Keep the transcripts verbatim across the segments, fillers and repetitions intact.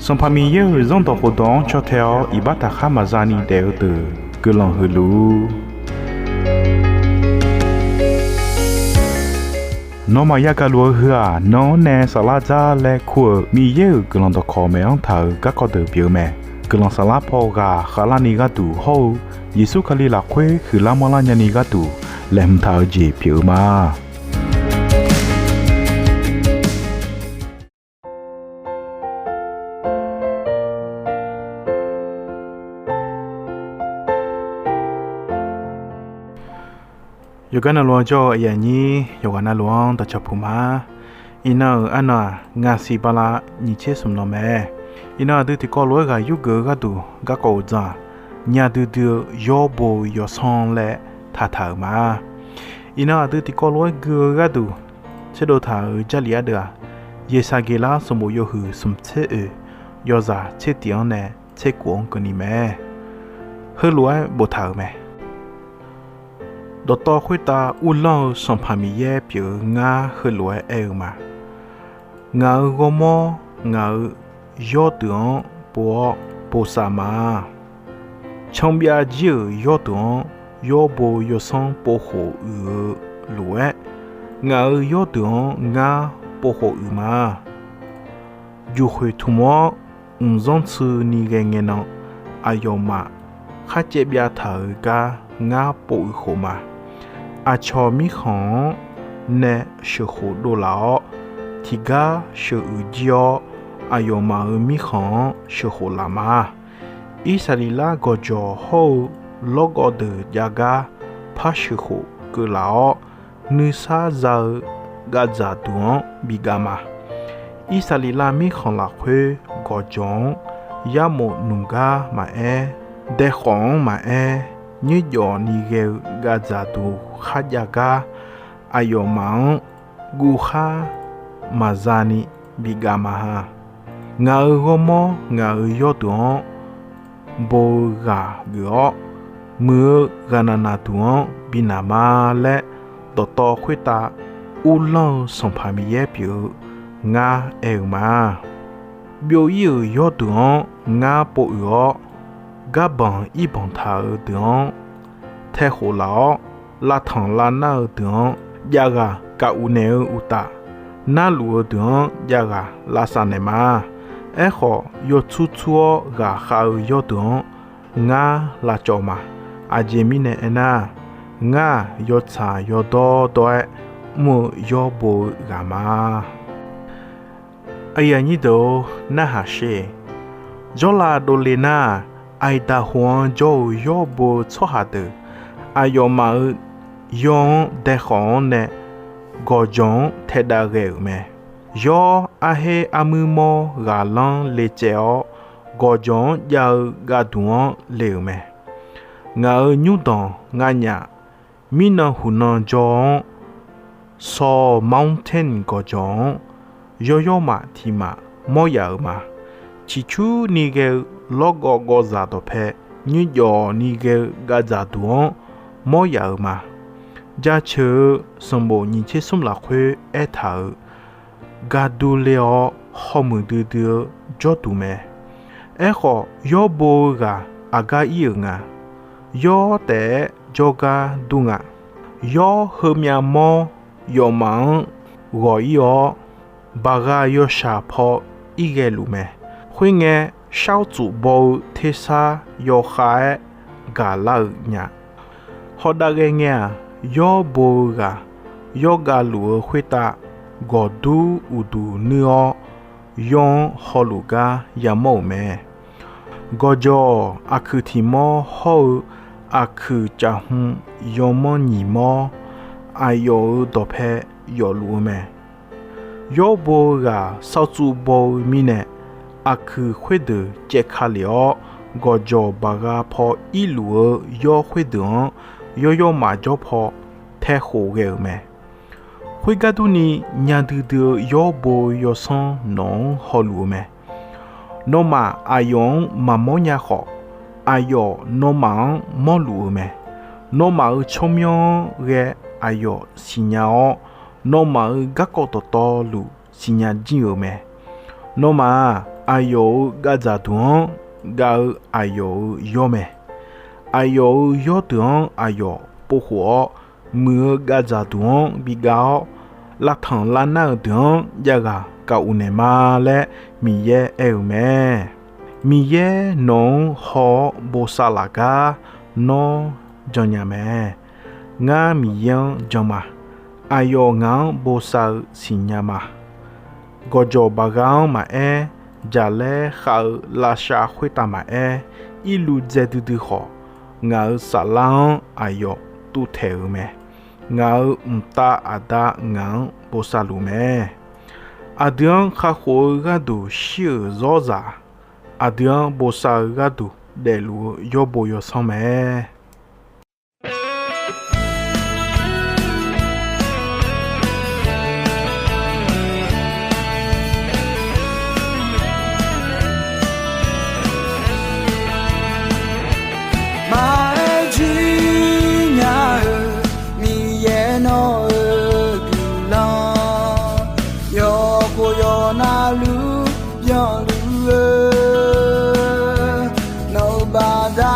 Sanqpaq Miqyaer-euq Zanrdawq khofdawq-anr caw tae-awr iqbax taqkhar maqza ni daef-eu deuq guiqlanq huiq luf-ur. Nawmaf yagaq luf-eu heu-aq, nan-anr nae saflar dzar laer kur-euq Miqyaer-euq guiqlanq dawqkawq maeq-anr taq-euq garkawv deuq pyeuf-eu mae. Guiqlanq saflar paw ghaq khavlarni gharduq hawr-eu Yeqsur Kali lafkhoer huiqlar manrlar nyani gharduq laeqhmq taq-eu jeq pyeuf-eu ma. Yawqgar navluf-anr jawr-eu aqyuif aqnyir yawqghaq navluf-anr dawqcawq puq ma. Iqnan-euq arnan-aq, ngaq siq bala nyiq tser smq nan mae. Iqnan aqdui tiqkawv lof-aer ghaq yurgeuf-eu gharduq garkawv uqdzan-aq, nya duidui-eu yawrbo-eu yawsanr laer taqtaq-euq ma. Iqnan aqdui tiqkawv lof-aer gui-eu gharduq tserdov taq-euq Jarlif ardeuv-aq, Yeqsaqgeqlar sanqbof yawhuiq smq tser oeq yawzaq tser tiq-anr nae tser kof-anr keuvni mae. Heulof-aer boftaq-euq mae. Dawqtawv khoertav uvlanr-eu Sanqpaq Miqyaer pyeuf-eu ngar heulof-aer aer-eu ma. Ngaq-euq ghawrmawr ngaq-euq yawrdeuq-anr pov-awr bosav ma. Canbyav jir-euq yawrdeuq-anr yawrbo yawsanr povkhof uiq-eu lof-aer, ngaq-euq yawrdeuq-anr ngar povkhof uiq ma. Juqkhoeq tmq-awr mqzanr tsuini ghae ngae nan, aqyawfmaf kharcaev byav taq-euq gar ngar pov uiq khof ma. Aqcawq mirkhanq-anr nae sheuqkhof dovlaf-awr, tiqgar sheuq uiq jir-awr, aqyawfmaf-euq mirkhanq-anr sheuqkhof laf ma. Irsaqleqlav gawqjawq hawr-eu lawrgawv deuq jav gar par sheuqkhof keuvlaf-awr, nuisar za-eu gavdzaq duq-anr bigav ma. Irsaqleqlav mirkhanq lafkhoer gawqjawq-anr yarmof nmq gar maqaer, daekhawf-anr maqaer, nymrjawf ni ghae-eu gavdzaq duq kharjav gar, aqyawfmaf-anr guvkhar maqza ni bigav ma ha. Ngaq-euq ghawrmawr ngaq-euq yawrdeuq-anr bo-eu ghaq geuf-awr, muiq-eu ghaqnaq naqduq-anr binaq ma laer, dawqtawv khoertav uvlanr-eu Sanqpaq Miqyaer pyeuf-eu ngar aer-euq ma. Byov-ir-euq yawrdeuq-anr ngar pov uiq-awr, garbanq irbanq taq-eu deuq-anr taekhof laf-awr, lavtanq lavnar-eu deuq-anr javghaq kavuf naeq-eu uqtaf, narluf-eu deuq-anr javghaq lavsav naeq ma. Aerkhawf, yawtsur tsur-awr ghaqkhav-eu yawrdeuq-anr ngar lavcawv ma. Aqjeq mirnae aernar, ngar-aq, yawtsaq yawdawr dawr-aer mr-eu yawrbo-eu ghaq ma. Aqyuif aqnyir deuq-or, narhaq sher. Jawrlav dovle nar-aq, aqyuif daqkhoq-anr jawr-euq yawrbo-eu tsawrhaq deuq, aqyawfmaf-euq yaw-anr daekhawf-anr nae gawqjawq-anr taedav ghae-euq mae. Yawr arher armuir mawr ghaqlanr le caev-awr, gawqjawq-anr jav-eu gharduq-anr le-euq mae. Ngaq-euq nymrdanq nganyaf mirnan huqnan jaw-anr, Saw Mountain gawqjawq-anr yawyawr maf tiq maf mawr yaf-euq ma. Ciqcurni ghae-eu lawrgawv gawvzaq dawqpae nymrjawf ni ghae-eu gavdzaq duq-anr mawr yaf-euq ma. Jaceuq-eu sanqbof nyiq tser smr lafkhoer aertaq-euq, gaqdui le-awr hawmuiq duidui-eu jawrduq mae. Aerkhawf, yawrbo-eu ghaq aqgar ir-euq nga. Yawr taef-aer jawrgar dur nga. Yawr heumyav mawr yawfmaf-anr ghawq ir-awr, baqgha yawshaq paw ir ghae luf mae. Khoerngae, shartsuif baw-eu tersar yawkhav-aer gaqlar-euq nya. Hawdav ghae ngae-aq, yawrbo-eu ghaq yawrgav luf-eu khoertav gawqdur uqduq nuir-awr, yawr-anr hawluf gar yamawr-euq mae. Gawqjawq aqkuiq tiq mawr hawr-eu aqkuiq caf hmq yawmanr nyiq mawr aqyawf-euq dawqpae yawfluf-eu mae. Yawrbo-eu ghaq sawrtsuv baw-eu mirnae, aqkuiq khoerdeuq caevka lef-awr, gawqjawq baqgha paw irluf-eu yawr khoerdeuq-anr yawyawr maf jawr paw taekhof ghae-euq mae. Khoergar durni, nya duidui-eu yawrbo-eu yawsanr nawq-anr hawluf-eu mae. Nawmaf aqyawf-anr maqmawr nya khawf, aqyawf nawmaf-anr mawrluf-eu mae. Nawmaf-euq tsawrmyanr-anr ghae aqyawf siqnya-awr, nawmaf-euq garkawv dawqtawvluf siqnya jir-euq mae. Nawmaf-aq, aqyawf-euq gavdzaq duq-anr gav-eu aqyawf-euq yawr mae. Aqyawf-euq yawrdeuq-anr aqyawf povkhof-awr, muiq-eu gavdzaq duq-anr bigav-awr, lavtanq lavnar-euq deuq-anr javghaq kavuf naeqma laer Miqyaer aer-euq mae. Miqyaer nawq-anr haw-awr bosav laf gar nawr jan nya mae. Ngar Miqyaer-anr jan ma. Aqyawf ngaq-anr bosav-eu siqnya ma. Gawqjawq baqgha-anr maqaer, jaqlaer khav-eu lavshav khoertav maqaer, irluv dzae duidui khawf, ngaq-euq saflar-anr aqyawf tuvtaeq-euq mae. Ngaq-euq mqtav aqda ngaq-anr bosav luf mae. Aqdui-anr kakhof-eu gharduq shir-euq zawrzaq, aqdui-anr bosav-eu gharduq daefluf-eu yawrbo yawsanr mae. Maqaer jir nya-eu Miqyaer nawq-euq guiqlanq, yawkhof yawqnav luf byanluf-eu, nawq-euq baqda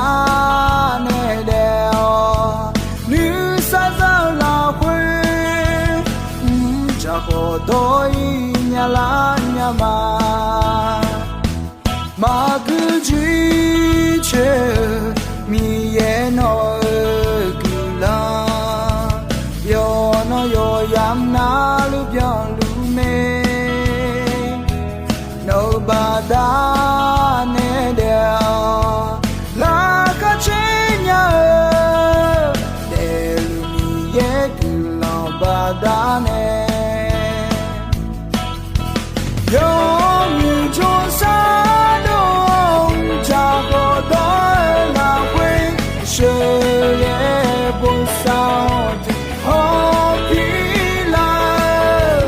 nae daef-awq. Nuisar za-eu lafkhoer, mrjaq khawf dawr-ir nya lar nya ma. Maqgui jir coer-eu Miqyaer nawq-euq guiqlanq, yawqnan yawqyamq navluf byanluf mae. Nawq-euq baqda nae daef-awq. Laqkhaq caer nya-eu daefluf Miqyaer guiqlanq baqda nae, yawmuiq jawrsar dov-awr, mrjaq khawf dawr-eu lafkhoer, sheuqghae bosav-awq. Hawpir lar-eu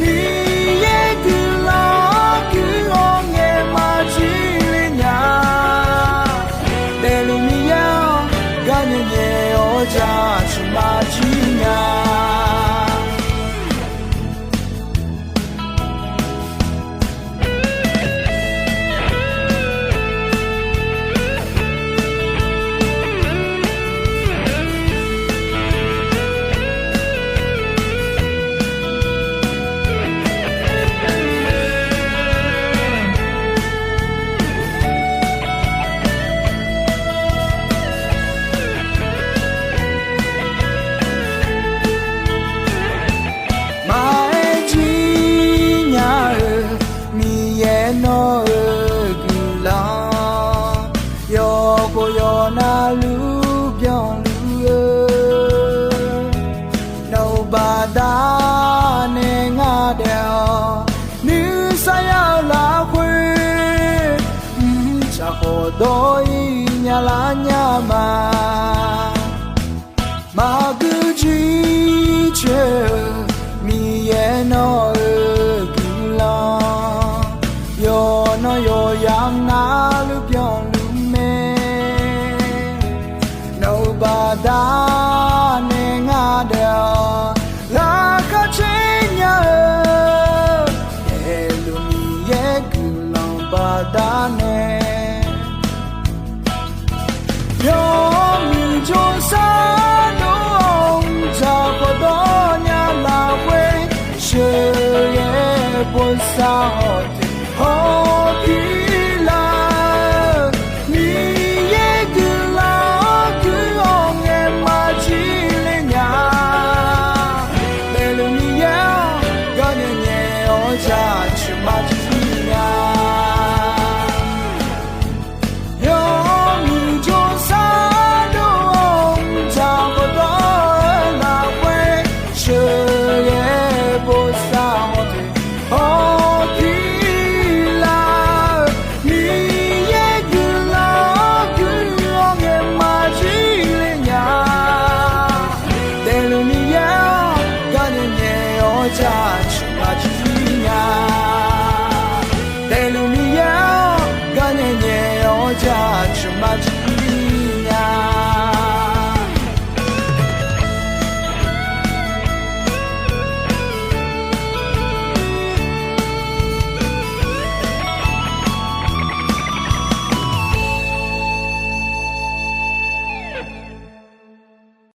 Miqyaer guiqlanq-anr guiq-awr ngaeq maqjir le nya. Daefluf Miqyaer-anr gar nyae nyae-awr jaceuq maqjir nya. Maqaer jir nya-eu Miqyaer nawq-euq guiqlanq, yawkhof yawqnav luf byanluf-eu, nawq-euq baqda nae ngar daef-awq. Nuisar ya-eu lafkhoer, mrjaq khawf dawr-ir nya lar nya ma. Maqgui jir coer-eu Miqyaer nawq-euq guiqlanq, yawqnan yawqyamq navluf byanluf mae. Nawq-euq baqda nae ngar daef-awq. Laqkhaq caer nya-eu daefluf Miqyaer guiqlanq baqda nae, yawmuiq jawrsar dov-awr, mrjaq khawf dawr nya lafkhoer, sheuqghae bosav-awq. Hawpir lar-eu Miqyaer guiqlanq-anr guiq-awr ngaeq maqjir le nya. Daefluf Miqyaer-anr gar nyae nyae-awr jaceuq maqjir nya. Yawmuiq jawrsar dov-awr, mrjaq khawf dawr-eu lafkhoer, sheuqghae bosav-awq. Hawpir lar-eu Miqyaer guiqlanq-anr guiq-awr ngaeq maqjir le nya. Daefluf Miqyaer-anr gar nyae nyae-awr jaceuq maqjir